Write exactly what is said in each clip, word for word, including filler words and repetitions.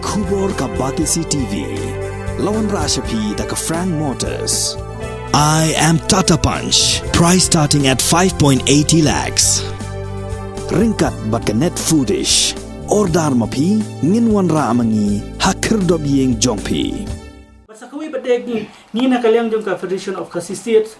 Khubor ka Batesi T V. La wanrah sha phi da ka Frank Motors. I am Tata Punch. Price starting at five point eighty lakhs. Ryngkat bad ka Net Foodish. Order ma phi, ngin wanrah ma ngi ha khyrdop ïing jong phi. Bad sa kawei pat de ngi, ngi na ka liang jong ka Federation of Khasi States,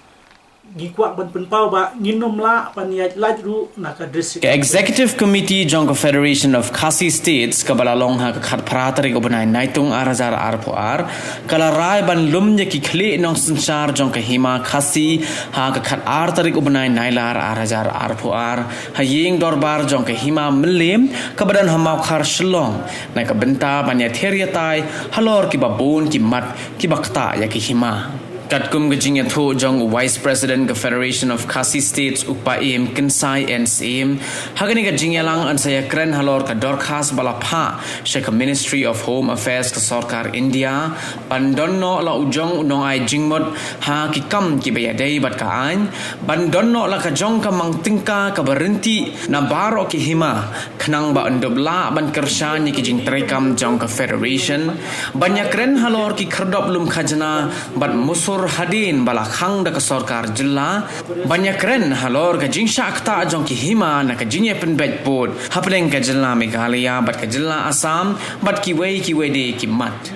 ngi kwah ban pynpaw ba ngin nym lah ban ïaid lait ruh na ka district. Ka Executive Committee jong ka Federation of Khasi States, kaba la long ha ka khatphra tarik u bnai Naitung ar hajar arphew ar, ka la rai ban lum ïa ki khlieh nongsynshar jong ka Hima Khasi ha ka khatar tarik u bnai Nailar ar hajar arphew ar, ha ïing dorbar jong ka Hima Mylliem, kaba don ha Mawkhar Shillong, na ka bynta ban ïathir ïatai halor kiba bun ki mat kiba ktah ïa ka hima. Katkum ka jingïathuh jong u Vice President ka Federation of Khasi States, u Paiem Kynsai N Syiem, ha kane ka jingïalang yn sa ïakren halor ka dorkhas ba la phah sha ka Ministry of Home Affairs ka Sorkar India, ban don noh la u jong u nongai jingmut ha ki kam kiba ïadei bad ka aiñ, ban don noh la ka jong ka mang tyngka kaba rynti na baroh ki hima, khnang ba yn dup lah ban kyrshan ïa ki jingtreikam jong ka Federation, ban ïakren halor ki khyrdop lum khajna bad musur hadien ba la khang da ka sorkar jylla, ban ïakren halor ka jingshah ktah jong ki hima na ka jingïapynbeit pud hapdeng ka jylla Meghalaya bad ka jylla Assam bad kiwei kiwei de ki mat.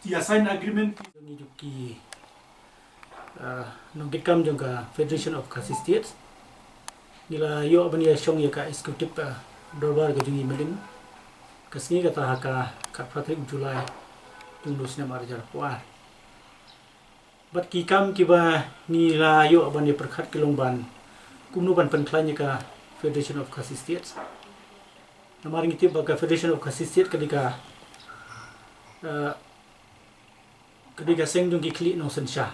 Ïa sign agreement ki, uh, nongkitkam jong ka Federation of Khasi States. Ngi la ïoh ban ïashong ïa ka executive, uh, dorbar ka jong ngi mynhynnin ka sngi, kata ha ka khatphra tarik July, jong u snem ar hajar arphew ar. Bad ki kam kiba ngi la ïoh ban ïapyrkhat ki long ban kumno ban pynkhlaiñ ïa ka Federation of Khasi States. Namar ngi tip ba ka Federation of Khasi States ka dei ka, uh, ka dei ka seng jong ki khlieh nongsynshar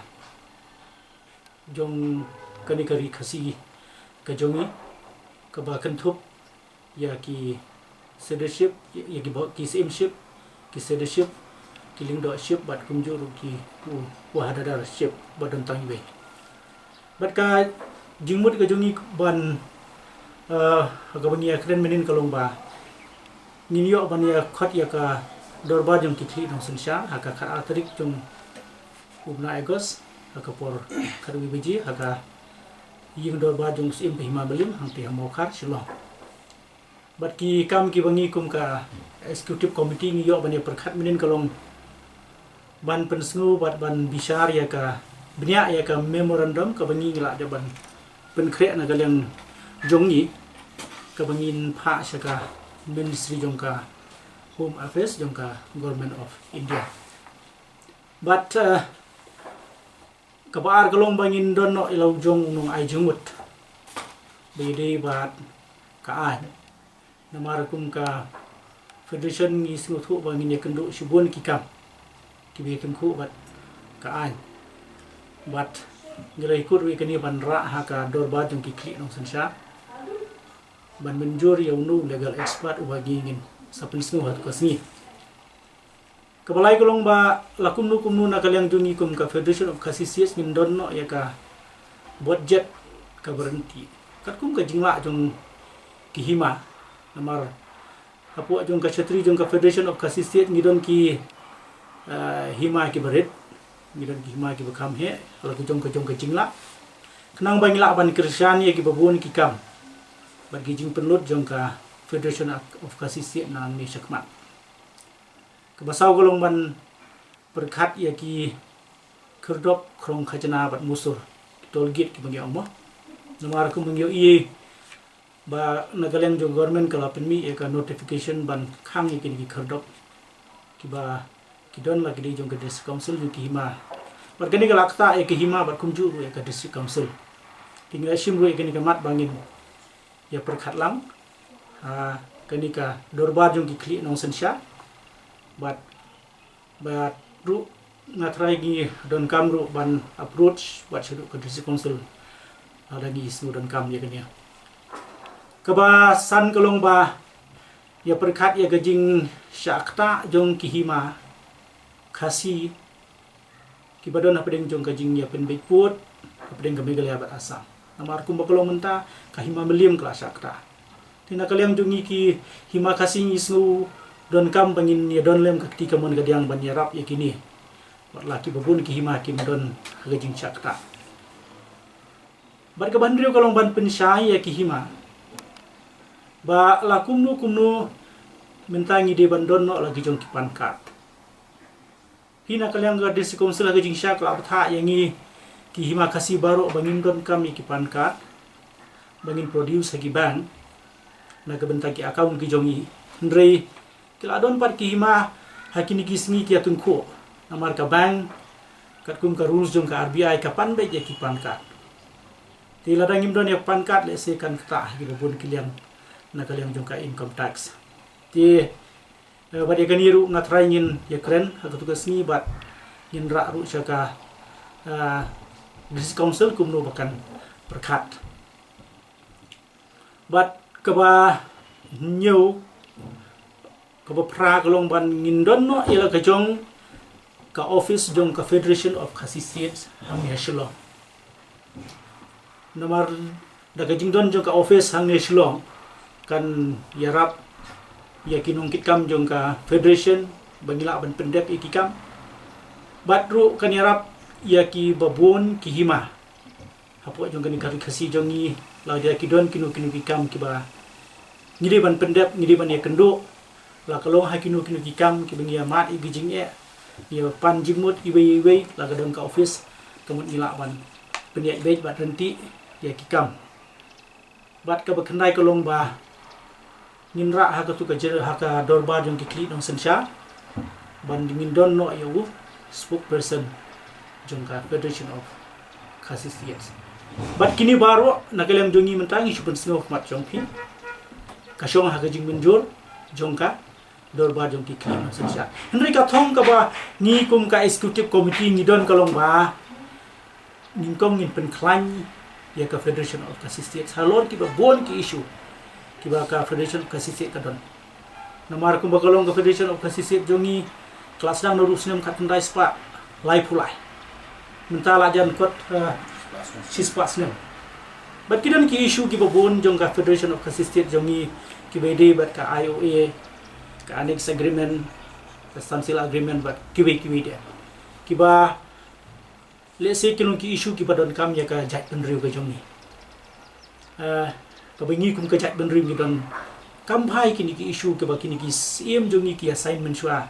jong kane ka ri Khasi ka jong ngi, kaba kynthup ïa ki Suddenship, ïa ki ba, ki Syiemship, ki Suddenship, ki Lyngdohship bad kumjuh ruh ki U, Wahadadarship ba don tang iwei. Bad ka jingmut ka jong ngi ban, uh, kaba ngi ïakren mynhynnin ka long ba ngin ïoh ban ïakhot ïa ka dorbar jong ki khlieh nongsynshar ha ka khatar tarik jong u bnai August, ha ka por khatwei baje, ha ka ïing dorbar jong u Syiem ka Hima Mylliem hangtei ha Mawkhar Shillong. Bad ki kam kiba ngi kum ka Executive Committee ngi ïoh ban ïapyrkhat mynhynnin ka long ban pynsngew bad ban bishar ïa ka, bniah ïa ka memorandum kaba ngi la dep ban pynkhreh na ka liang jong ngi, kaba ngin phah sha ka Ministry jong ka Home Affairs jong ka Government of India. Bad, uh, kaba ar ka long ba ngin don noh ïa la u jong u nongai jingmut ba ïadei bad ka aiñ. Namar kum ka Federation ngi sngewthuh ba ngin ïakynduh shibun ki kam kiba ïatyngkhuh bad ka aiñ. Bad ngi la ïakut ruh ïa kane ban rah ha ka dorbar jong ki khlieh nongsynshar ban mynjur ïa uno u legal expert uba ngi ngin sa pynsngew ha katu ka sngi. Kaba lai ka long ba la kumno kumno na ka liang jong ngi kum ka Federation of Khasi States ngin don noh ïa ka budget kaba rynti katkum ka jinglah jong ki hima. Namar hapoh jong ka shatri jong ka Federation of Khasi States ngi don ki, eh, hima kiba rit, ngi don ki hima kiba kham heh ha la ka jong ka jong ka jinglah, khnang ba ngi lah ban kyrshan ïa kiba bun ki kam bad ki jingpynlut jong ka Federation of Khasi States nangne shakhmat. Kaba saw ka long ban pyrkhat ïa ki khyrdop khrong khajna bad musur, ki toll gate kiba ngi ong mo. Namar kumba ngi ïohi ba na ka liang jong government ka la pynmih ïa ka notification ban khang ïa kine ki khyrdop kiba ki don la ki dei jong ka District Council jong ki hima. Bad kane ka la ktah ïa ki hima bad kumjuh ruh ïa ka District Council. Te ngi la shim ruh ïa kane ka mat ba ngin ïapyrkhat lang ha kane ka dorbar jong ki khlieh nongsynshar. Bad, bad ruh nga trai ngi donkam ruh ban approach bad shaduh ka District Council lada ngi sngew donkam ïa kane. Kaba san ka long ba ïapyrkhat ïa ka jingshah ktah jong ki hima Khasi kiba don hapdeng jong ka jingïapynbeit pud hapdeng ka Meghalaya bad Assam. Namar kumba ka long mynta ka Hima Mylliem ka la shah ktah. Te na ka liang jong ngi ki hima Khasi ngi sngew donkam ba ngin ïa don lem ka kti kamon kadiang ban ïarap ïa kine. Wat la kiba bun ki hima kim don ha ka jingshah ktah. Bad kaba hynriew ka long ban pynshai ïa ki hima ba la kumno kumno mynta ngi dei ban don noh la ki jong ki PAN card. Phi na ka liang ka District Council ha ka jingshah ka la bthah ïa ngi ki hima Khasi baroh ba ngin donkam ïa ki PAN card ba ngin produce ha ki bank na ka bynta ki account ki jong ngi. Hynrei ki la don pat ki hima ha kine ki sngi ki ïatyngkhuh namar ka bank katkum ka rules jong ka R B I ka pan beit ïa ki PAN card. Te lada ngim don ïa PAN card lehse kan ktah ha kiba bun ki liang na ka liang jong ka income tax. Te eh, bad ïa kane ruh nga tharai ngin ïa kren ha katu ka sngi bad ngin rah ruh sha ka eh, District Council kumno ba kan pyrkhat. Bad kaba hynñiew, kaba phra ka long ban ngin don noh ïa la ka jong ka office jong ka Federation of Khasi States hangne ha Shillong. Namar da ka jingdon jong ka office hangne ha Shillong kan ïarap ïa ki nongkitkam jong ka federation ba ngi lah ban pyndep ïa ki kam. Bad ruh kan ïarap ïa kiba bun ki hima hapoh jong kane ka ri Khasi jong ngi, la da ki don kino kino ki kam kiba ngi dei ban pyndep, ngi dei ban ïakynduh, la ka long ha kino kino ki kam kiba ngi ïa mad ïa ki jingeh, ïa pan jingmut iwei iwei, la ka don ka office ka mut ngi lah ban pynïaid beit bad ryntih ïa ki kam. Bad kaba khyndai ka long ba ngin rah ha katu ka jylla ha ka dorbar jong ki khlieh nongsynshar ban ngin don noh ïa u spokesperson jong ka Federation of Khasi States. Bad kine baroh na ka liang jong ngi mynta ngi shu pynsngew khmat jong phi ka shong ha ka jingmynjur jong ka dorbar jong ki khlieh nongsynshar. Hynrei ka thong kaba ngi kum ka executive committee ngi don ka long ba nyngkong ngin pynkhlaiñ ïa ka Federation of Khasi States halor kiba bun ki issue kiba ka Federation of Khasi States ka don. Namar kumba ka long ka Federation of Khasi States jong ngi ka la sdang naduh snem khatkhyndai spah laiphew lai. Mynta la jan kot eh, shispah snem. Bad ki don ki issue kiba bun jong ka Federation of Khasi States jong ngi kiba dei bad ka I O A, ka Annex Agreement, ka Standstill Agreement bad kiwei kiwei de kiba lehse ki long ki issue kiba donkam ïa ka jaitbynriew ka jong ngi. Eh, kaba ngi kum ka jaitbynriew ngi donkam bha ïa kine ki issue kiba kine ki siem jong ngi ki ïa sign mynshuwa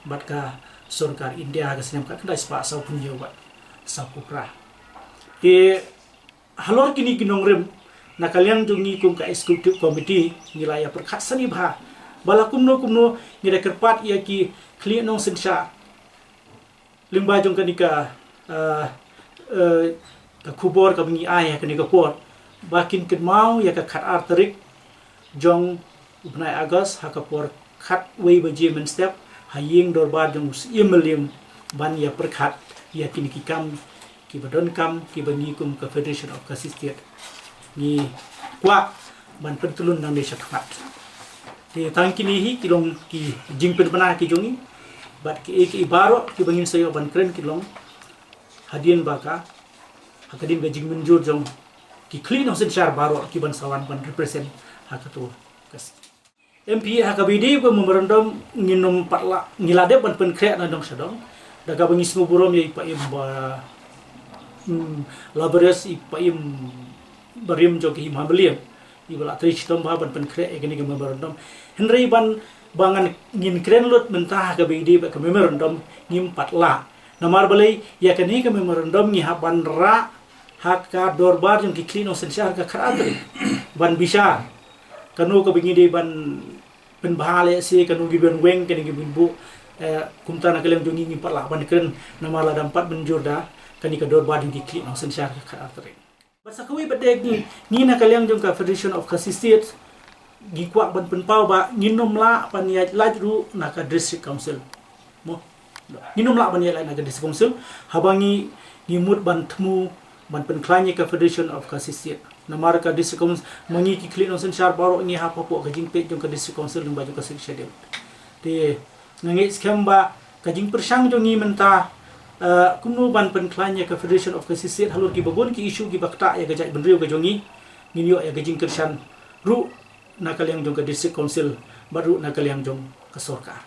bad ka sorkar India ha ka snem khatkhyndai spah sawphew hynñiew bad sawphew phra. Te halor kine ki nongrim na ka liang jong ngi kum ka executive committee ngi la ïa pyrkhat sani bha ba la kumno kumno ngi da kyrpad ïa ki khlieh nongsynshar lyngba jong kane ka eh, eh, ka khubor kaba ngi ai ha kane ka por ba kin kynmaw ïa ka khatar tarik jong u bnai August ha ka por khatwei baje mynstep ha ïing dorbar jong u Syiem Mylliem ban ïa pyrkhat ïa kine ki kam kiba donkam kiba ngi kum ka Federation of Khasi State ngi kwah ban pyntylun nangne shakhmat. Te tang kine hi ki long ki jingpynbna ki jong ngi bad kiei kiei baroh kiba ngin sa ïoh ban kren ki long hadien ba ka ha ka dien ka jingmynjur jong ki khlieh nongsynshar baroh kiban sa wan ban represent ha katu ka state. M P ha kaba ïadei bad ka memorandum ngin ym pat lah ngi la dep ban pynkhreh na dong sha dong da kaba ngi sngewburom ïa i Paiem ba hmm, Laborious, i Paiem barim jong ka Hima Mylliem iba la trei shitom bha ban pynkhreh ïa kane ka memorandum. Hynrei ban ba ngan ngin kren lut mynta ha kaba ïadei bad ka memorandum ngim pat lah. Namar balei ïa kane ka memorandum ngi hap ban rah ha ka dorbar jong ki khlieh nongsynshar ha ka khatar tarik ban bishar kano kaba ngi dei ban pynbha lehse kano ngi ban weng kano ngi ban buh. Eh, kumta na ka liang jong ngi ngim pat lah ban kren namar la dang pat mynjur da kane ka dorbar jong ki khlieh nongsynshar ha ka khatar tarik. Bad sa kawei pat de ngi, ngi na ka liang jong ka Federation of Khasi State ngi kwah ban pynpaw ba ngin ym lah ban ïaid lait ruh na ka District Council. Mo. Ngin ym lah ban ïaid lait na ka District Council haba ngi ngi mut ban thmu ban pynkhlaiñ ïa ka Federation of Khasi State. Namar ka District Council ma ngi ki khlieh nongsynshar baroh ngi hap hapoh ka jingpeit jong ka District Council lyngba jong ka Sixth Schedule. Te nga ngeit skhem ba ka jingpyrshang jong ngi mynta eh, kumno ban pynkhlaiñ ïa ka Federation of Khasi State halor kiba bun ki issue kiba ktah ïa ka jaitbynriew ka jong ngi ngin ïoh ïa ka jingkyrshan ruh na ka liang jong ka District Council bad ruh na ka liang jong ka sorkar.